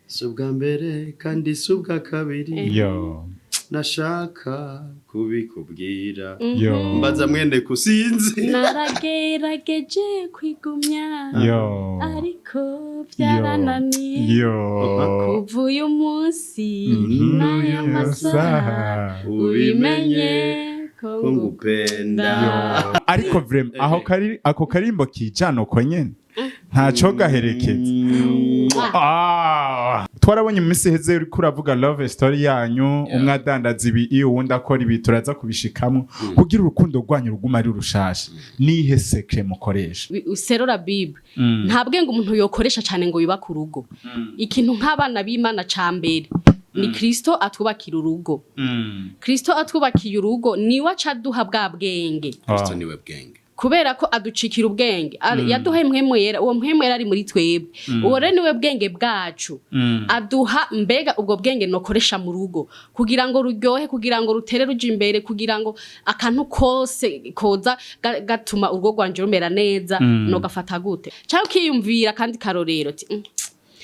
Si ubwa mbere kandi si ubwa kabiri. Yo. Nashaka kubikubwira. Yo. Mbaza mwene kusinzi. Naragerageje kwigumya, Yo. ariko byarananiye. Yo. Kuva uyu munsi n'aya masaha, ubimenye ko ko ngupenda. Ariko vraiment aho kari ako karimbo kijana uko nyene ntaco gaherekeza. Ah, twarabonye mu minsi iheze uriko uravuga love story yanyu, umwe adandaza ibi, iyo uwundi akora ibi, turaza kubishikamo. Kugira urukundo rwanyu ruguma ari rushasha, nihe secret mukoresha? Userora Bible, nta bwenge umuntu yokoresha cyane ngo yubake urugo. Ikintu nk'abana b'Imana ca mbere ni Kristo atwubakira urugo. Kristo atwubakiye urugo, niwe aca aduha bwa bwenge. Kristo niwe bwenge. Kubera ko aducikira ubwenge. Yaduhaye Mpwemu Yera. Uwo Mpwemu Yera ari muri twebwe, uwo rero niwe bwenge bwacu. Aduha mbega ubwo bwenge nokoresha mu rugo kugira ngo ruryohe, kugira ngo rutere ruja imbere, kugira ngo akantu kose koza gatuma urugo rwanje rumera neza, nogafata gute? Cyangwa ukiyumvira kandi karorero ati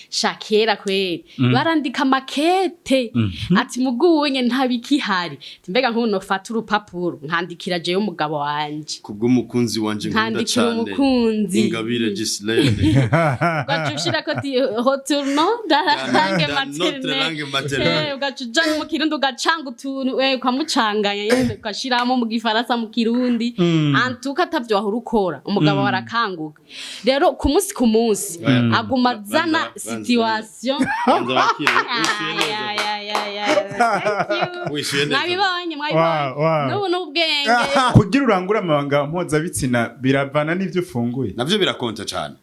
"Sha kera kweri barandika makete," ati muguwenye ntabikihari. Ati mbega nk'ubu nofata urupapuro nkandikira jewe umugabo wanje. Kubw'umukunzi wanje nkunda Nkandikira cane, umukunzi. Ingabire Gislaine. Ugaca ushirako ati "Retournons dans la langue Dans notre langue maternelle." maternelle. Ugaca uja mu Kirundi, ugacanga utuntu, ukamucanganya nyene, ugashiramo mu Gifaransa, mu Kirundi, antuka atavyo wahora ukora, umugabo warakanguka. Rero ku munsi ku munsi aguma azana Banza, banza. situation. Banza wakire, wishuye Ay, neza. ay, ay, ay, ay. Thank you. Wishuye neza. Mwabibonye, mwabibonye. Wow. N'ubu n'ubwenge. Kugira urangure amabanga mpuzabitsina biravana n'ivyo ufunguye. Navyo birakonta cane.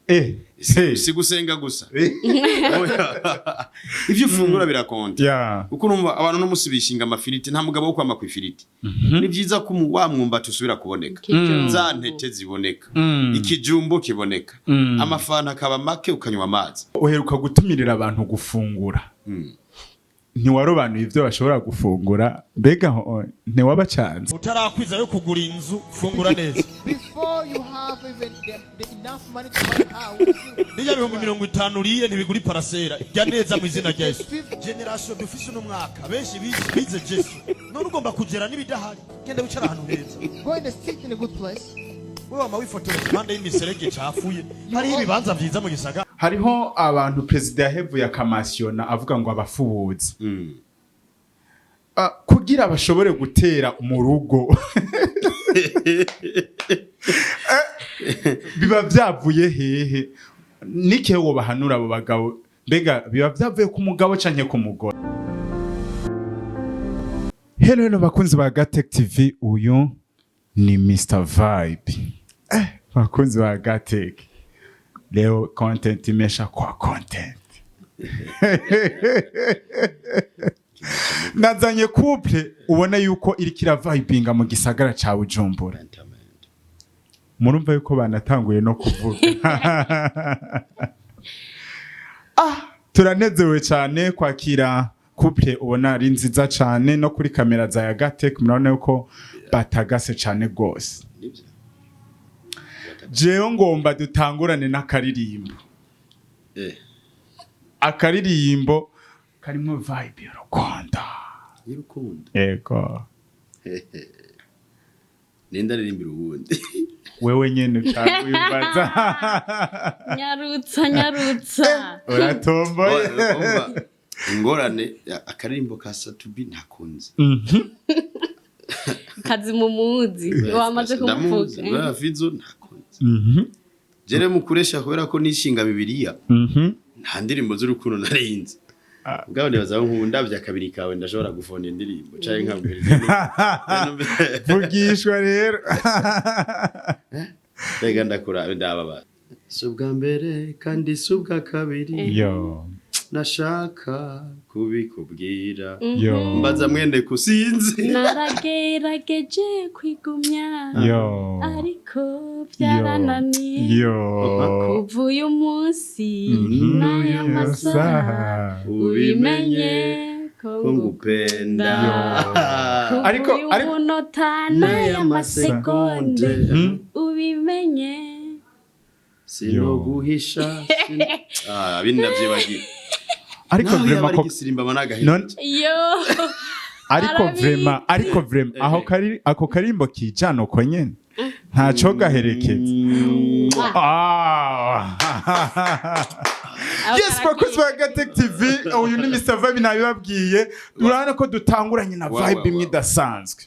Si gusenga gusa. Oya. Ivyo ufungura birakonta, kuko urumva abantu no musi bishinga amafiriti. Nta mugabo wo kwama kw'ifiriti. Ni vyiza ko wa mwumbati usubira kuboneka, Ikijumbu. za ntete ziboneka, ikijumbu kiboneka, amafanta akaba make, ukanywa amazi. Uheruka gutumirira abantu gufungura, ntiwarobanuye ivyo bashobora gufungura. Mbega ntiwabacanze? Utarakwiza yo kugura inzu, fungura neza. Before you have even the enough money to buy a house, Nijya 50,000 uriye ntibigura iparasera. Jya neza mu izina rya Yesu. Generation dufise uno mwaka, benshi bize Jesu. None ugomba kugera n'ibidahari. Genda wicara ahantu heza. Go and sit in a good place. We wama wifotoza impande y'imiserege icafuye. Hariho ibibanza vyiza mu gisagara. Hariho abantu perezida yahevuye akamasiyona avuga ngo abafubuzi. Ah, kugira bashobore gutera mu rugo, biba vyavuye hehe? Nikehe wobahanura abo bagabo? Mbega biba vyavuye ku mugabo canke ku mugore? Hello, hello bakunzi ba Gatech TV, uyu ni Mr Vibe. Bakunzi ba Gatech, leo content imesha kwa content. Nazanye couple ubona yuko iriko iravibinga mu gisagara ca Bujumbura. Murumva yuko banatanguye no kuvuga. Ah, turanezerewe cyane kwakira couple ubona ari nziza cyane. No kuri kamera za Yagatech murabona yuko batagase cyane rwose. Nivyo. Jewe ngomba dutangurane n'akaririmbo. Akaririmbo karimo vibe y'urukundo. Y'urukundo. Yego. Ninde aririmbira uwundi? Wewe nyene utanguyumbaza. Nyarutsa, nyarutsa. Uratomboye. Oya, umva, ingorane akaririmbo ka Satubi ntakunze. Kazi mu muzi wamaze Ndamuzi. kumuvuga. Bwa Fizo ntakunze. Jere mukuresha kubera ko nishinga Bibiliya, nta ndirimbo z'urukundo narinzi. Ubwabo nibaza ko nk'ubu ndavye akabiri kawe ndashobora gufona indirimbo canke nkabwiriza. Vugishwa rero. Mbega ndakura ndababara. Si ubwa mbere kandi si ubwa kabiri. Yo. Nashaka kubikubwira. Yo. Mbaza mwene kusinzi. Naragerageje kwigumya, Yo. ariko byarananiye. Yo. Kuva uyu munsi n'aya masaha, ubimenye ko ko ngupenda. Kuva uyu munota n'aya masegonde, ubimenye. Sinoguhisha. Ah, bindi ndavyibagiye. Ariko Naho yaba vraiment ari ko igisirimba aba nagahinda. Yo. Ariko Arabizi. vraiment, ariko vraiment, aho kari ako karimbo kijana uko nyene, ntaco gaherekeza. Ah. Ako Yes, bakozi ba Gatech TV, uyu ni Mr Vibe, nabibabwiye. Urabona ko dutanguranye na vibe imwe idasanzwe.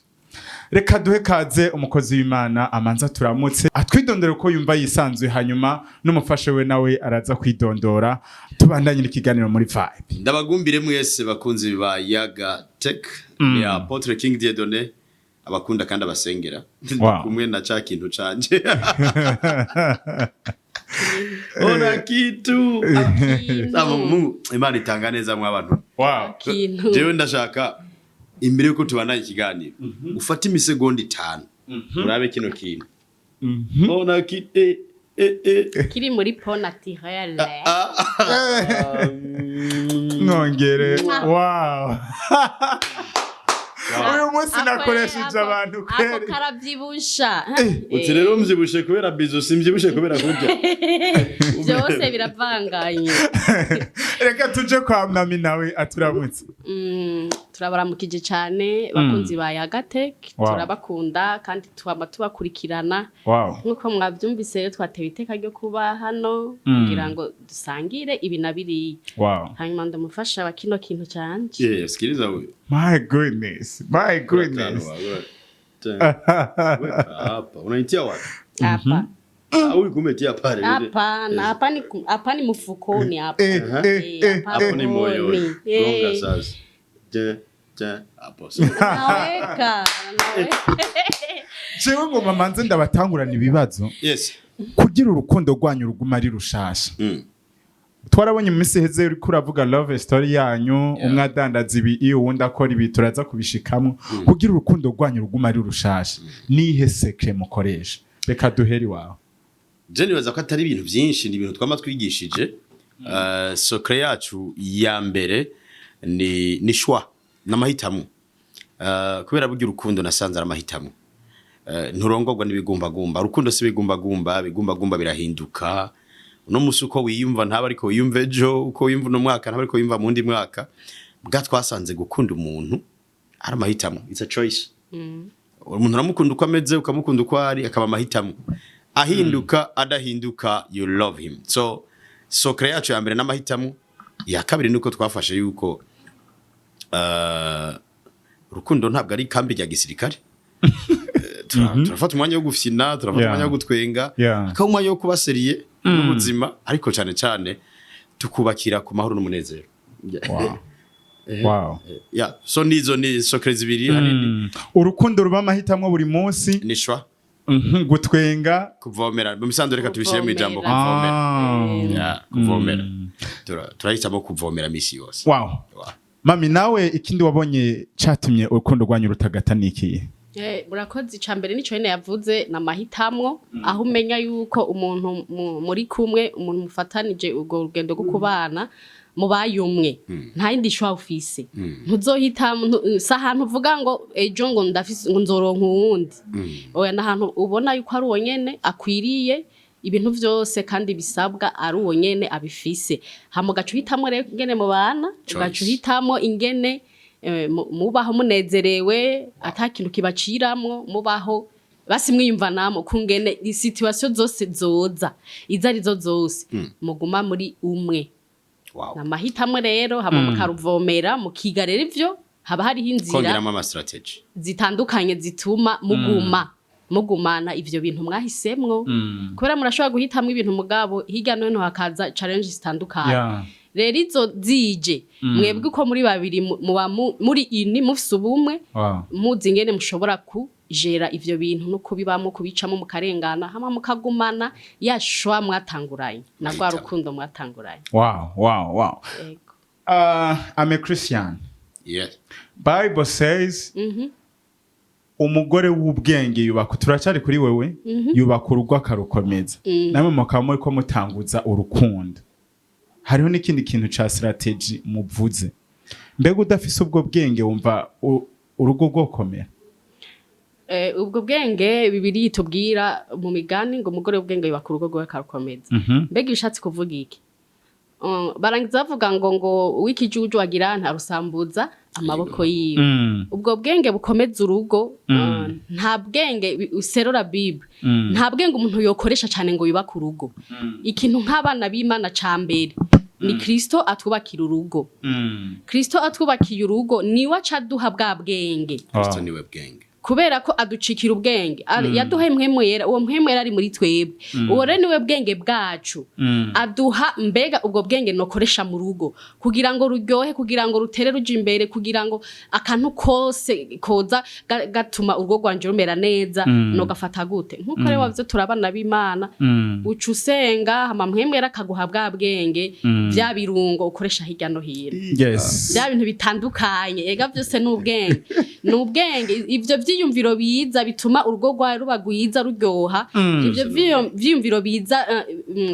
Reka duhe kaze umukozi w'Imana, amanza turamutse, atwidondora uko yumva yisanzuye, hanyuma n'umufasha we nawe araza kwidondora, tubandanye n'ikiganiro muri vibe. Ndabagumbire mwese bakunzi ba Yaga Tech. Ni Apotre King Dieudonné abakunda kandi abasengera. Kumwe na ca kintu canje, ona kitu. Sama Mungu, Imana itanga neza mwa bantu. Kintu. Jewe ndashaka imbere yuko tubandanya ikiganiro ufate imisegonda 5 urabe kino kintu, ona kitu, eh, eh, eh. Kiri muri peau naturelle. Mwongere. Wow, uyu munsi nakoresheje abantu Ako kweri. Karavyibusha. Uti rero mvyibushe kubera bizo, simvyibushe kubera kurya. Byose biravanganye. Reka tuje kwa mami, nawe aturamutse. Turabaramukije cyane bakunzi ba Yagatek. Turabakunda kandi twama tubakurikirana. Nk'uko mwabyumvise rero, twatewe iteka ryo kuba hano kugira ngo dusangire ibi na biriya. Hanyuma ndamufasha wa kino kintu canje. Yeah, sikiliza huyo. My goodness, my goodness. Weka hapa. Unaitia wapi? Hapa. Ah, huyu kumetia pale. Hapana, hapa ni mfukoni hapa. Hapa. Hapo ni moyoni. Gonga sasa. Je, je, hapo sasa. Naweka, naweka. Jewe ngo mamanze ndabatangurana ibibazo. Kugira urukundo rwanyu ruguma ari rushasha, twarabonye mu minsi iheze uriko uravuga love story yanyu, umwe adandaza ibi iyo uwundi akora ibi, turaza kubishikamo. Kugira urukundo rwanyu ruguma ari rushasha, nihe secret mukoresha? Reka duhere iwawe. Je nibaza ko atari ibintu byinshi, ni ibintu twama twigishije. Secret yacu ya mbere ni choix, n'amahitamo. Kubera burya urukundo nasanze ari amahitamo. Nturongorwa n'ibigumbagumba. Urukundo si ibigumbagumba, ibigumbagumba birahinduka. Uno musi uko wiyumva ntaba ariko wiyumva ejo, uko wiyumva uno mwaka ntaba ariko wiyumva mu wundi mwaka. Bwa twasanze gukunda umuntu ari amahitamo. It's a choice. Umuntu uramukunda uko ameze, ukamukunda uko ari, akaba amahitamo. Ahinduka, adahinduka, you love him. So secret yacu ya mbere n'amahitamo. Ya kabiri nuko twafashe yuko urukundo ntabwo ari ikambi rya gisirikare. Turafata umwanya wo gufyina, turafata umwanya wo gutwenga, hakaba umwanya wo kuba sérieux n'ubuzima, ariko cyane cyane tukubakira ku mahoro n'umunezero. Yeah. So nizo ni secret zibiri hanini. Urukundo ruba amahitamo buri munsi. Ni choix. Gutwenga. Kuvomera mu misanzu, reka tubishyire mu ijambo Kuvomera. kuvomera. Ah. Yeah, kuvomera. Turahitamo kuvomera misi yose. Wow. Mami, nawe ikindi wabonye catumye urukundo rwanyu rutagata ni ikihe? Murakoze. Ica mbere nico nyene yavuze, ni amahitamwo, aho umenya yuko umuntu muri kumwe, umuntu mufatanije urwo rugendo rwo kubana, mubaye umwe, nta yindi choix ufise, ntuzohitamo si ahantu uvuga ngo ejo ngo ndafise ngo nzoronka uwundi. Oya, ni ahantu ubona yuko ari uwo nyene akwiriye ibintu vyose kandi bisabwa, ari uwo nyene abifise. Hama ugaca uhitamwo rero ingene mubana, ugaca Choice. uhitamwo ingene mubaho munezerewe, ata kintu kibaciramwo, mubaho basi mwiyumvanamo kungene situation zose zoza, izo arizo zose, muguma muri umwe. Amahitamo rero, hama mukaruvomera, mukiga rero ivyo, haba hariho inzira Kongeramo ama strategy zitandukanye zituma muguma mugumana ivyo bintu mwahisemwo, kubera murashobora guhitamwo ibintu, mugabo hirya no hino hakaza challenge zitandukanye. Rero izo zije, mwebwe uko muri babiri muba muri ini mufise ubumwe, muzi ingene mushobora kujera ivyo bintu no kubibamo, kubicamo, mukarengana, hama mukagumana ya choix mwatanguranye na rwa Mahitamo. rukundo mwatanguranye. Wow. Yego. I'm a Christian. Bible says umugore w'ubwenge yubaka, turacyari kuri wewe, yubaka urugo akarukomeza. Namwe mukaba muri ko mutanguza urukundo, hariho n'ikindi kintu ca strategy muvuze. Mbega udafise ubwo bwenge, wumva urugo rwokomera? Ubwo bwenge, Bibiri itubwira mu migani ngo umugore w'ubwenge yubaka urugo rwiwe akarukomeza. Mbega ibishatse kuvuga iki? Barangiza bavuga ngo uw'ikijuju agira ntarusambuza amaboko yiwe. Ubwo bwenge bukomeza urugo, nta bwenge userora Bible, nta bwenge umuntu yokoresha cyane ngo yubake urugo. Ikintu nk'abana b'Imana ca mbere ni Kristo atwubakira urugo. Kristo atwubakiye urugo, niwe aca aduha bwa bwenge. Kristo niwe bwenge. Kubera ko aducikira ubwenge. Yaduhaye Mpwemu Yera, uwo Mpwemu Yera ari muri twebwe, uwo rero niwe bwenge bwacu. Aduha mbega ubwo bwenge nokoresha mu rugo kugira ngo ruryohe, kugira ngo rutere ruja imbere, kugira ngo akantu kose koza gatuma urugo rwanje rumera neza, nogafata gute? Nkuko rero wavuze, turabana b'Imana, uca usenga, hama Mpwemu Yera akaguha bwa bwenge, bya birungo ukoresha hirya no hino, bya bintu bitandukanye. Ega byose ni ubwenge, ni ubwenge. Ivyo vyiyumviro biza bituma urugo rwawe ruba rwiza, ruryoha. Ivyo vyiyumviro biza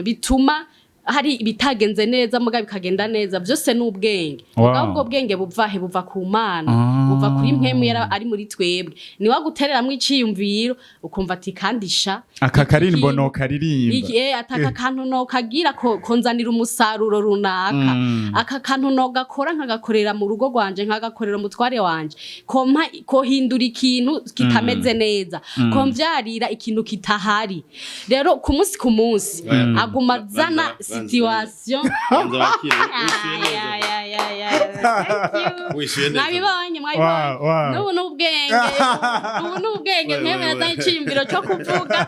bituma hari ibitagenze neza muga bikagenda neza, byose ni ubwenge. Mugabo ubwo bwenge buva he? Buva ku Mana, buva kuri Mpwemu Yera ari muri twebwe. Niwe agutereramwo iciyumviro, ukumva ati kandisha Aka karirimbo nokaririmba. Iki ataka kantu nokagira ko konzanira umusaruro runaka, aka kantu nogakora, nkagakorera mu rugo rwanje, nkagakorera umutware wanje, kompa kohindura ikintu kitameze neza, komvyarira ikintu kitahari. Rero ku munsi ku munsi aguma azana Banza, banza. situation. Banza wakire, wishyuye Ay, neza. ay, ay, ay, ay, thank you. Wishyuye neza. Mwabibonye, mwabibonye. N'ubu n'ubwenge, ubu n'ubwenge. We, Mwebwe we, we. nazanye iciyumviro cyo kuvuga,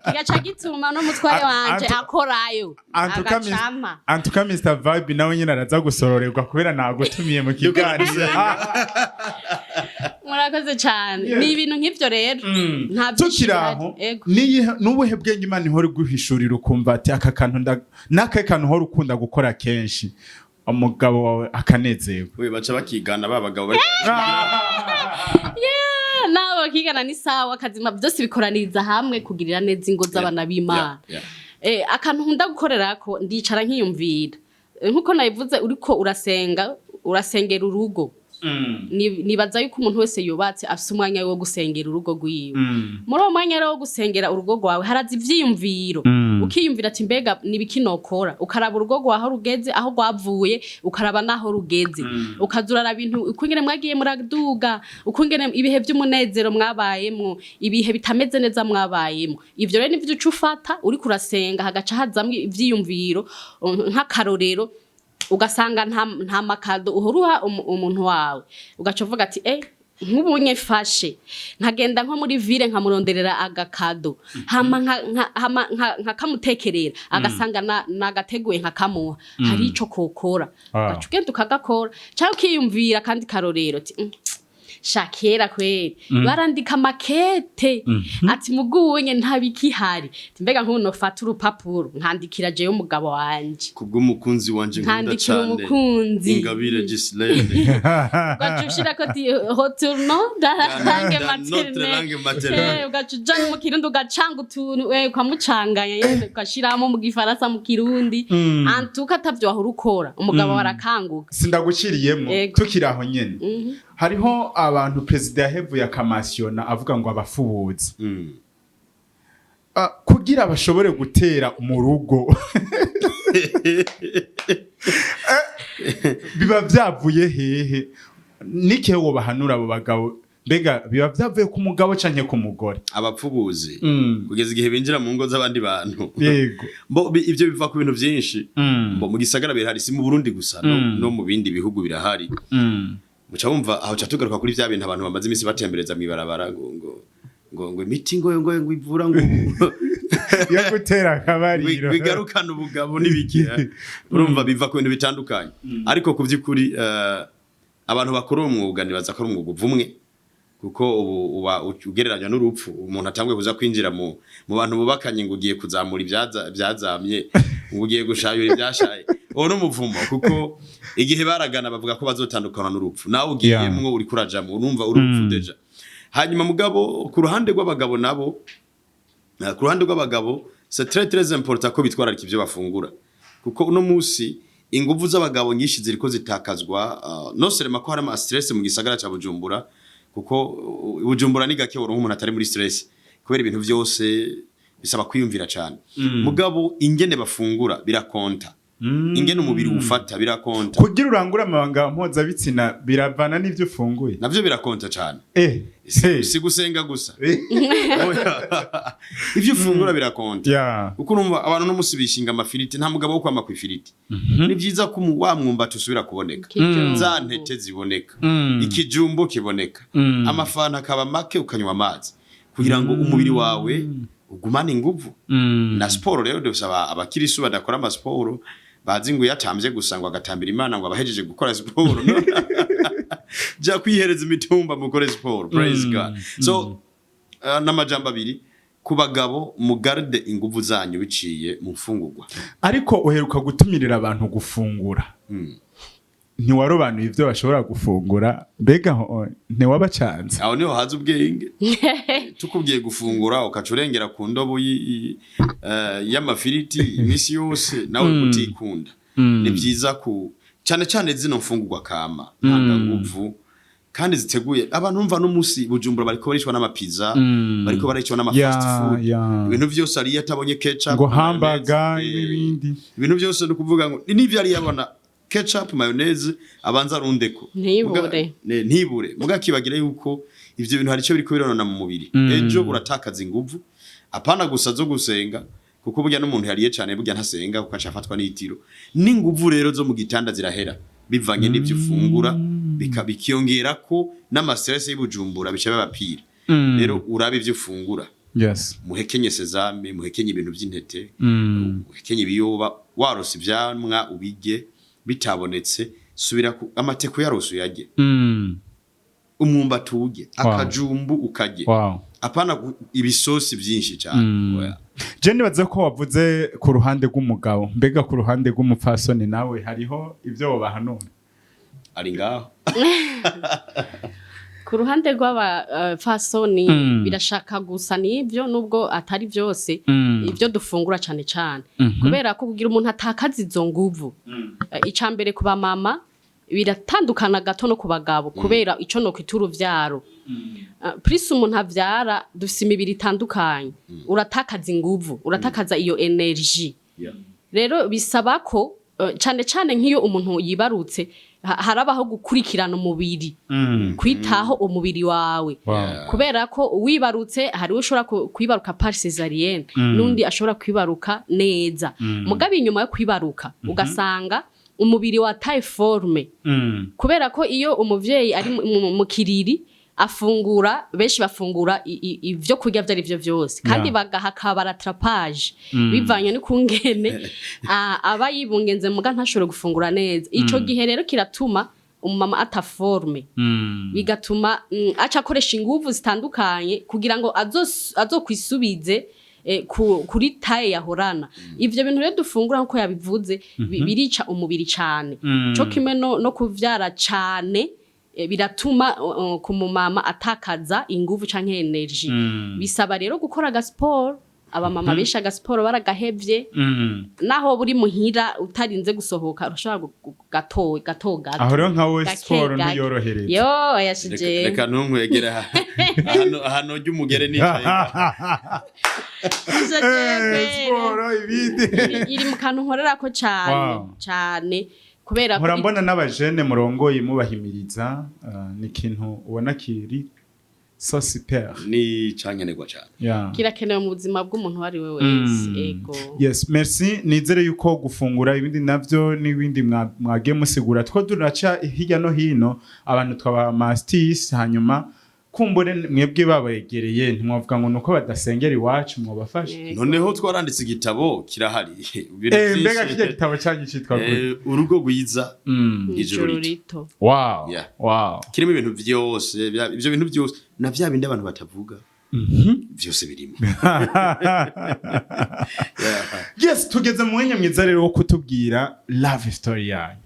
kigaca gituma n'umutware wanje akorayo agacama. Antuka Mr Vibe nawe nyine araza gusororerwa kubera nagutumiye mu kiganiro. Murakoze cyane. Ni ibintu nk'ivyo rero, nta byinshi Tukiri bihari. aho, Ego. N'ubuhe bwenge Imana ihora iguhishurira ukumva ati aka kantu n'akahe kantu uhora ukunda gukora kenshi, umugabo wawe akanezerwa? We, baca bakigana ba bagabo bari Yeah, nabo bakigana ni sawa. Kazima byose bikoraniriza hamwe kugirira neza ingo z'abana b'Imana. Akantu nkunda gukorerako, ndicara nkiyumvira. Nkuko nabivuze, uriko urasenga, urasengera urugo. Nibaza yuko umuntu wese yubatse afise umwanya wo gusengera urugo rwiwe. Muri uwo mwanya rero wo gusengera urugo rwawe, haraza ivyiyumviro, ukiyumvira ati mbega nibiki nokora? Ukaraba urugo rwawe aho rugeze, aho rwavuye, ukaraba n'aho rugeze, ukaza uraraba ibintu ukungene mwagiye muraduga, ukungene ibihe vy'umunezero mwabayemwo, ibihe bitameze neza mwabayemwo. Ivyo rero nivyo uca ufata uriko urasenga, hagaca hazamwo ivyiyumviro. Nk'akarorero, ugasanga nta ma cadeaux uhora uha umuntu wawe, ugaca uvuga ati nk'ubu nyefashe nkagenda nko muri ville, nkamuronderera aga cadeau, hama nkakamutekerera, agasanga nagateguye, nkakamuha, hari ico kokora. Ugaca ugenda ukagakora, cyangwa ukiyumvira kandi karorero ati sha kera kweri barandika makete, ati muguwenye ntabikihari, ati mbega nk'ubu nofata urupapuro nkandikira jewe umugabo wanje, Kubw'umukunzi wanje nkunda nkandikira cane, umukunzi Ingabire Gislaine. Ugaca ushirako ati retournons dans la langue Dans notre langue maternelle. maternelle. Ugaca uja mu Kirundi, ugacanga utuntu, ukamucanganya nyene, ugashiramo mu Gifaransa, mu Kirundi, antuka atavyo wahora ukora, umugabo warakanguka. Sindaguciriyemo. Yego. Tukiri aho nyene, hariho abantu perezida yahevuye akamasiyona avuga ngo abafubuzi, kugira bashobore gutera mu rugo, biba vyavuye hehe? N'ikihe wobahanura abo bagabo? Mbega biba vyavuye ku mugabo canke ku mugore? Abapfubuzi kugeza igihe binjira mu ngo z'abandi bantu. Bo ivyo biva ku bintu vyinshi. Bo mu gisagara birahari, si mu Burundi gusa, no mu bindi bihugu birahari. Muca wumva aho ca tugaruka kuri vya bintu abantu bamaze imisi batembereza mw'ibarabara ngo imiti ngo ivura ngo Yo gutera akabariro. Bigarukana ubugabo n'ibiki. Urumva biva ku bintu bitandukanye, ariko ku by'ukuri abantu bakora uwo mwuga nibaza ko ari umwuga uvumwe, kuko ubu uba ugereranywa n'urupfu. Umuntu atanguye kuza kwinjira mu bantu bubakanye ngo ugiye kuzamura ibyazamye, ngo ugiye gushayura ibyashaye, uwo ni umuvumo, kuko igihe baragana bavuga ko bazotandukana n'urupfu, nawe ugiyemwo uriko urajamwo, urumva urupfu déjà. Hanyuma mugabo ku ruhande rw'abagabo nabo, ku ruhande rw'abagabo c'est très très important ko bitwararika ivyo bafungura, kuko uno musi inguvu z'abagabo nyinshi ziriko zitakazwa, non seulement ko hari ama stress mu gisagara ca Bujumbura, kuko Bujumbura ni gake uronka umuntu atari muri stress, kubera ibintu vyose bisaba kwiyumvira cane. Mugabo ingene bafungura birakonta. Ingene umubiri ufata birakonta. Kugira urangure amabanga mpuzabitsina biravana n'ivyo ufunguye? Navyo birakonta cane. Si gusenga gusa. Oya. Ivyo ufungura birakonta. Kuko urumva abantu no musi bishinga amafiriti, nta mugabo wo kwama kw'ifiriti. Ni vyiza ko wa mwumbati usubira kuboneka, Ikijumbu. za ntete ziboneka, ikijumbu kiboneka, amafanta akaba make, ukanywa amazi kugira ngo umubiri wawe ugumane inguvu. Na siporo rero, dusaba abakirisu badakora amasiporo, bazi ngo iyo atambye gusa ngo agatambira Imana ngo abahejeje gukora siporo. Jya kwihereza imitumba, mukore siporo. Praise God. So n'amajambo abiri ku bagabo: mugarde inguvu zanyu biciye mu mfungurwa. Ariko uheruka gutumirira abantu gufungura, ntiwarobanuye ibyo bashobora gufungura. Mbega ntiwabacanze? Aho niho haza ubwenge. Tukubwiye gufungura, ukaca urengera ku ndobo y'amafiriti iminsi yose, nawe kutikunda. Ni byiza ku cyane cyane zino mfungurwa kama ntanganguvu kandi ziteguye. Abantu bumva n'umunsi Bujumbura bariko baricwa n'amapiza, bariko baricwa n'ama fast food. Ibintu vyose ariyo atabonye ketchup, ngo hamburger, mayonnaise, n'ibindi. Ibintu byose ni ukuvuga ngo n'ivyo ariyo abona ketchup, mayonnaise, abanza arundeko. Ntibure. Ntibure. Muga kibagira yuko ivyo bintu hari icyo biriko bironona mu mubiri. Ejo uratakaza inguvu, apana gusa zo gusenga, kuko burya n'umuntu yariye cyane burya ntasenga, kuko aca afatwa n'itiro. N'inguvu rero zo mu gitanda zirahera bivanye n'ivyo ufungura, bikiyongera ko n'amastress y'Ibujumbura, bica bibapira. Rero urabe ivyo ufungura. Muhekenye sésame, muhekenye ibintu by'intete, uhekenye ibiyoba. Warose ivyamwa ubirye, bitabonetse subira ku amateko yarose uyarye, umwumbati uwurye, akajumbu ukarye, apana ibisosi byinshi cyane. Oya. Je nibaza ko wavuze ku ruhande rw'umugabo. Mbega ku ruhande rw'umupfasoni nawe hariho ibyo wobahanura? Ari ngaho. Ku ruhande rw'abafasoni, birashaka gusa n'ibyo, nubwo atari byose, ibyo dufungura cyane cyane, kubera ko kugira umuntu atakaza izo nguvu, ica mbere ku bamama biratandukana gato no ku bagabo, kubera ico no kwita uruvyaro. Plus umuntu avyara, dufise imibiri itandukanye, uratakaza inguvu, uratakaza iyo énergie. Rero bisaba ko cane cane nk'iyo umuntu yibarutse, harabaho gukurikirana umubiri, kwitaho umubiri wawe, kubera ko wibarutse hari ushobora kwibaruka par césarienne, n'undi ashobora kwibaruka neza. Mugabe inyuma yo kwibaruka ugasanga umubiri wataye forme, kubera ko iyo umuvyeyi ari mu kiriri afungura, benshi bafungura ivyo kurya vyari vyo vyose, kandi bagaha rattrapage bivanye n'ukungene aba yibungenze, muga ntashobore gufungura neza. Ico gihe rero kiratuma umumama ata forme, bigatuma aca akoresha inguvu zitandukanye kugira ngo azokwisubize kuri taille yahorana. Ivyo bintu rero dufungura, nkuko yabivuze, birica umubiri cane. Co kimwe no kuvyara cane, biratuma ku mumama atakaza inguvu canke énergie. Bisaba rero gukora agasiporo. Abamama benshi agasiporo baragahevye. Naho buri muhira utarinze gusohoka, urashobora gato gato gato. Aho rero nka wowe Gake siporo gake. ntiyorohereza? Yo, yashije. Reka ntunkwegera ahantu urya umugere nicaye. Siporo ibindi. Iri mu kantu nkorerako cane cane, kubera ko Mpora mbona n'abajene murongoye mubahimiriza, ni ikintu ubona kiri so super. Ni cankenerwa cane. Kirakenewe mu buzima bw'umuntu uwo ari we wese, ego. Yes, merci. Nizere yuko gufungura ibindi navyo n'ibindi mwagiye musigura two duraca hirya no hino, abantu twaba mastis. Hanyuma kumbure mwebwe babegereye, ntimwavuga ngo nuko badasengera iwacu, mwobafasha. Yego. Noneho twaranditse igitabo, kirahari. Ibintu Mbega vyinshi. kirya gitabo cyanyu citwa gute? Urugo rwiza, ijuru Ijuru rito. rito. Kirimo ibintu vyose, ivyo bintu byose na vya bindi abantu batavuga byose birimo. Yes, tugeze mu mwanya mwiza rero wo kutubwira love story yanyu.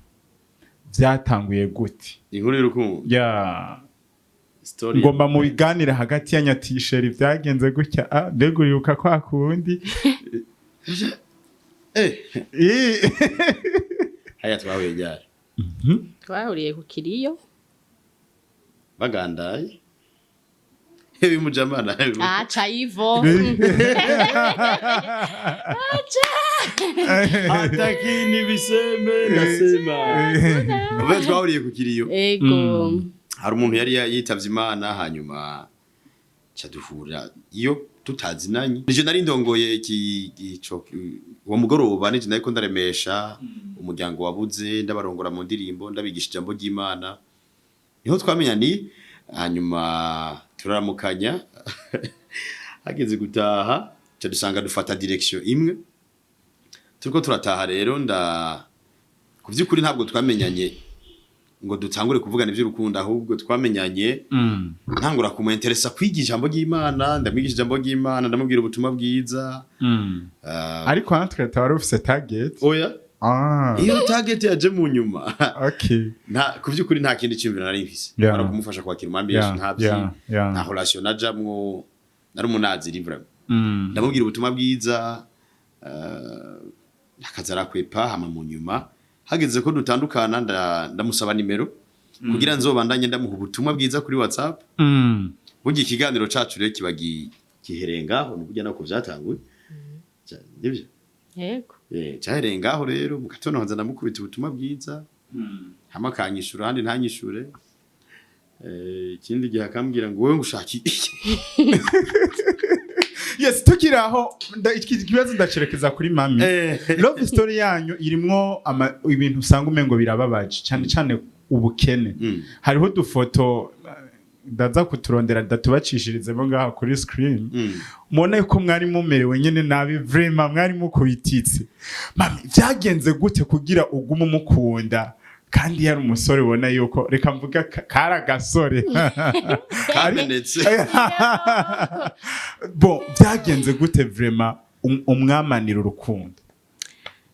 Byatanguye gute? Inkuru y'urukundo? Story. Ngomba mubiganire hagati ya nyatisheri. Byagenze gutya, mbega uribuka kwa kundi? Haya, twahuye ryari? Twahuriye ku kiriyo. Bagandaye bimujamana. Ah, chaivo. Acha. Hataki nibiseme, ndasema. Ube twahuriye ku kiriyo. Ego. Hari umuntu yari yitavye Imana, hanyuma ca duhura iyo tutazinanye. Nije nari ndongoye iki ico uwo mugoroba, nije nariko ndaremesha umuryango wabuze, ndabarongora mu ndirimbo, ndabigisha ijambo ry'Imana. Niho twamenya ni hanyuma turaramukanya, hageze gutaha ca dusanga dufata direction imwe. Turiko turataha rero, nda ku vy'ukuri ntabwo twamenyanye ngo dutangure kuvugana ivy'urukundo, ahubwo twamenyanye ntangura kumuinteresa kwiga ijambo ry'Imana. Ndamwigisha ijambo ry'Imana, ndamubwira ubutumwa bwiza. Ah, Ariko entre wari ufise target? Oya. Ah. Iyo target yaje mu nyuma. Nta ku vy'ukuri nta kindi cyumviro nari mfise, ari kumufasha kwakira umwami Yesu. Nta vyi nta relation najamwo, nari umunaziri vraiment. Ndamubwira ubutumwa bwiza, akaza arakwepa. Hama mu nyuma hageze ko dutandukana, ndamusaba nimero kugira nzobandanye ndamuha ubutumwa bwiza kuri WhatsApp. Burya ikiganiro cacu rero kiba gihereye ngaho, ni burya nako vyatanguye. Nivyo. Yego. Cyahereye ngaho rero. Mu gatondo nkaza ndamukubita ubutumwa bwiza, hama akanyishura, ahandi ntanyishure. Ikindi gihe akambwira ngo: "Wowe ngo ushaka iki?" Yes, tukiri aho, iki kibazo ndacerekeza kuri mami. Love story yanyu irimwo ibintu usanga umengo birababaje cyane cyane, ubukene. Hariho udufoto, ndaza kuturondera ndatubacishiririzemo ngaha kuri screen, mubona yuko mwari mumerewe nyene nabi vraiment, mwari mukubititse. Mami, vyagenze gute kugira ugume umukunda kandi yari umusore ubona yuko, reka mvuga, kari agasore Kamenetse? Bon, vyagenze gute vraiment umwamanira urukundo?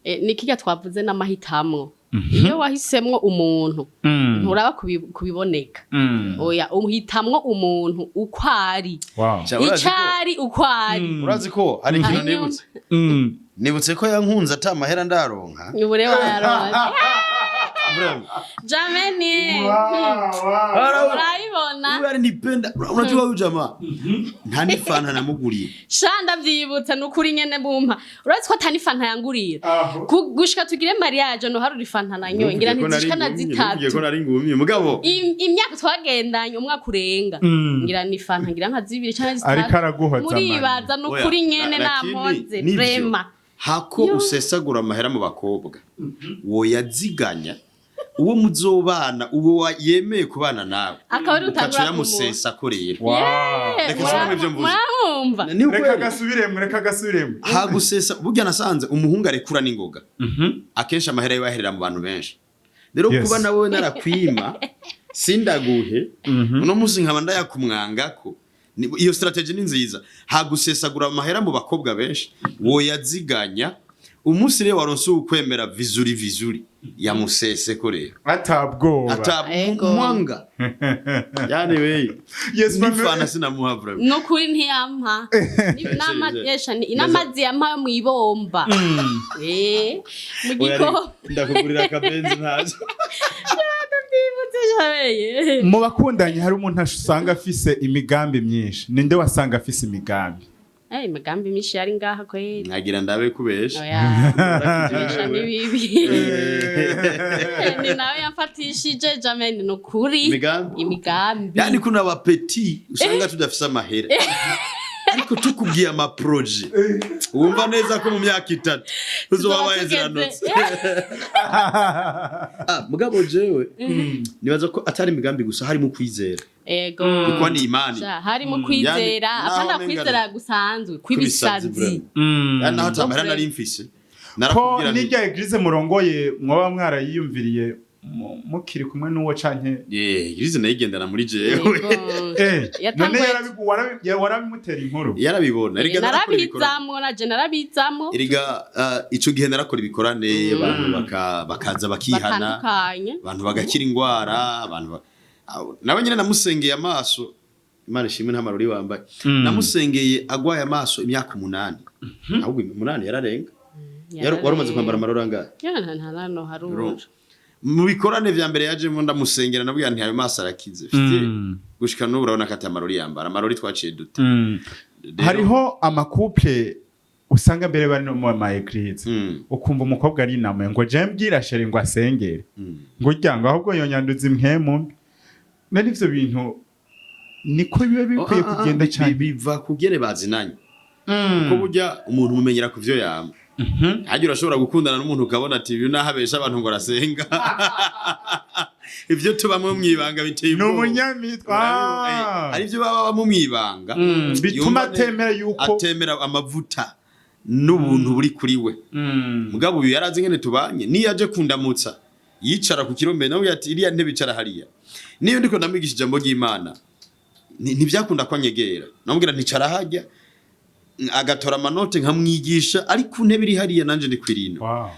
Ni kirya twavuze n'amahitamwo. Iyo wahisemwo umuntu, nturaba kubiboneka. Oya, uhitamwo umuntu uko ari. Urazi ko- Icari uko ari. Urazi ko hari ikintu Hanyuma- nibutse? Nibutse ko yankunze ata mahera ndaronka. Ubure wayaronse. Vraiment. Jameni. Urabibona. Huyu alinipenda. Unajua huyu jamaa nta n'ifanta namuguriye. Sha, ndavyibutse nukuri nyene bumpa. Urazi ko atani fanta yangurira? Aho. Gushika tugire mariage no haruri fanta nanyoye ngira ntizishika na Ntuvuge ko zitatu. nari ngumye mugabo. Imyaka twagendanye, umwaka urenga, ngira ni fanta ngira nka zibiri canke zitatu. Ariko araguhoza. Muribaza nukuri Oya, nyene lakini nampoze nivyo. vraiment. Hako usesagura amahera mu bakobwa, woyaziganya uwo muzobana, uwo yemeye kubana nawe, Akaba ari ukaca utangura. uyamusesa ko rero. Reka Mura- nsubire ibyo mvuze. Muramwumva. Ni Reka ukweli. gasubiremo, reka gasubiremo. Hagusesa, burya nasanze umuhungu arekura n'ingoga, akenshi amahera yiwe aherera mu bantu benshi. Rero kuba nawe narakwima sindaguhe, uno munsi nkaba ndayakumwangako, iyo strategy ni nziza. Hagusesagura amahera mu bakobwa benshi, woyaziganya. Umunsi rero waronse ukwemera vizuri vizuri, yamuseseko rero. Atabwoba. Ata Ego. mwanga yani we nifana sinamuha vraiment. Nukuri ntiyampa. N'amazi yampa yo mw'ibomba. Mu gikombe. Ndakugurira akabenzi ntazo. Ndibutse shabeye. Mu bakundanye hari umuntu usanga afise imigambi myinshi. Ninde wasanga afise imigambi? Imigambi myinshi yari ngaha kweri. Nkagira ndabe kubesha. Oya, kubesha ni bibi. Ni nawe yamfatishije jamen, ni ukuri. Imigambi? Imigambi. Yani kuna abapeti usanga tudafise amahera, ariko tukubwiye ama projets wumva neza ko mu myaka 3 uzoba Tuzoba wahezeranutse. tugeze. Ah, mugabo jewe nibaza ko atari imigambi gusa, harimo kwizera, Ego. kuko ni imani. Sha, harimo kwizera. Yani, naho Apana menga kwizera gusanzwe, kw'ibisazi kw'ibisazi. vraiment. Yani naho atamahera nari mfise, Ko narakubwira nti n'irya église murongoye mwoba mwarayiyumviriye mukiri kumwe n'uwo canke? Yeah, église nayigendana muri jewe. Ego. None warabimutera inkuru? Yarabibona. Erega narakora ibikorane. Narabizamwo, naje narabizamwo. Erega ico gihe narakora ibikorane, abantu bakaza bakihana, Batandukanye. abantu bagakira ingwara, abantu nawe nyine namusengeye amaso. Imana ishimwe nta marori wambaye. Namusengeye agwaye amaso imyaka 8, ahubwo 8 yararenga. Wari umaze kwambara amarori angahe? Ya, nta nano harura. Urumva. Mu bikorane vya mbere yajemo ndamusengera, nabwira nti: "Ayo maso arakize." Mfite gushika n'ubu urabona ko ata amarori yambara, amarori twaciye dute. Rero- Hariho ama couples. Usanga mbere bari no mu ma église, ukumva umukobwa ari inama ngo je mbwira chéri ngo asengere, ngo urya ngo ahubwo yonyanduza impwemu mbi. None ivyo bintu niko biba bikwiye kugenda cyane? Biva kugene bazinanye, kuko burya umuntu umumenyera ku vyo yama. Hajya urashobora gukundana n'umuntu ukabona ati uyu naho abesha abantu ngo arasenga, ivyo tubamwo mwibanga biteye Ni ubwoba. umunyamitwe. Hari ibyo baba babamo mwibanga Bituma yumva atemera yuko atemera amavuta n'ubuntu buri kuri we. Mugabo uyu yarazi ngene tubanye, niyo aje kundamutsa yicara ku kirombe, nawe ati iriya ntebe icara hariya. Niyo ndiko ndamwigisha ijambo ry'Imana, ntivyakunda ko anyegera, namubwira nticara hajya, agatora amanote nkamwigisha ari ku ntebe iri hariya, nanje ndi kwirino. Wow.